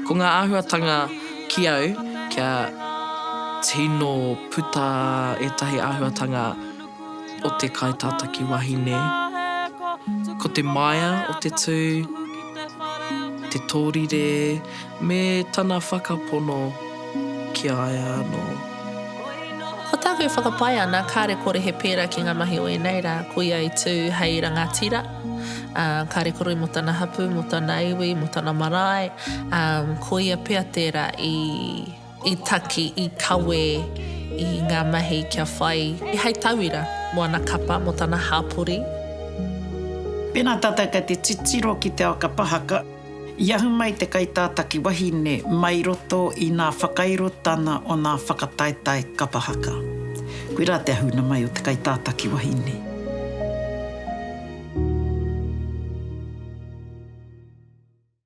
Ko ngā āhuatanga ki au kia tino puta ētahi āhuatanga o te kaitātaki wahine, ko te māia o te tū, te tōrire me tana whakapono ki a ia anō. Ko tāku e whakapae ana, kāre kore he pērā ki ngā mahi o ēnei rā, koia i tū hei rangatira, ā, kāre kore mō tana hapū, mō tana iwi, mō tana marae, ā, koia pea tērā i, i taki, i kawe i ngā mahi kia whai hei tauira mō ana kapa, mō tana hāpori. Pēnā tātou kei te titiro ki te ao kapa haka, I ahu mai te kaitātaki wahine mai roto i nā whakairotana o nā whakataetae kapa haka. Koirā te ahuna mai o te kaitātaki wahine.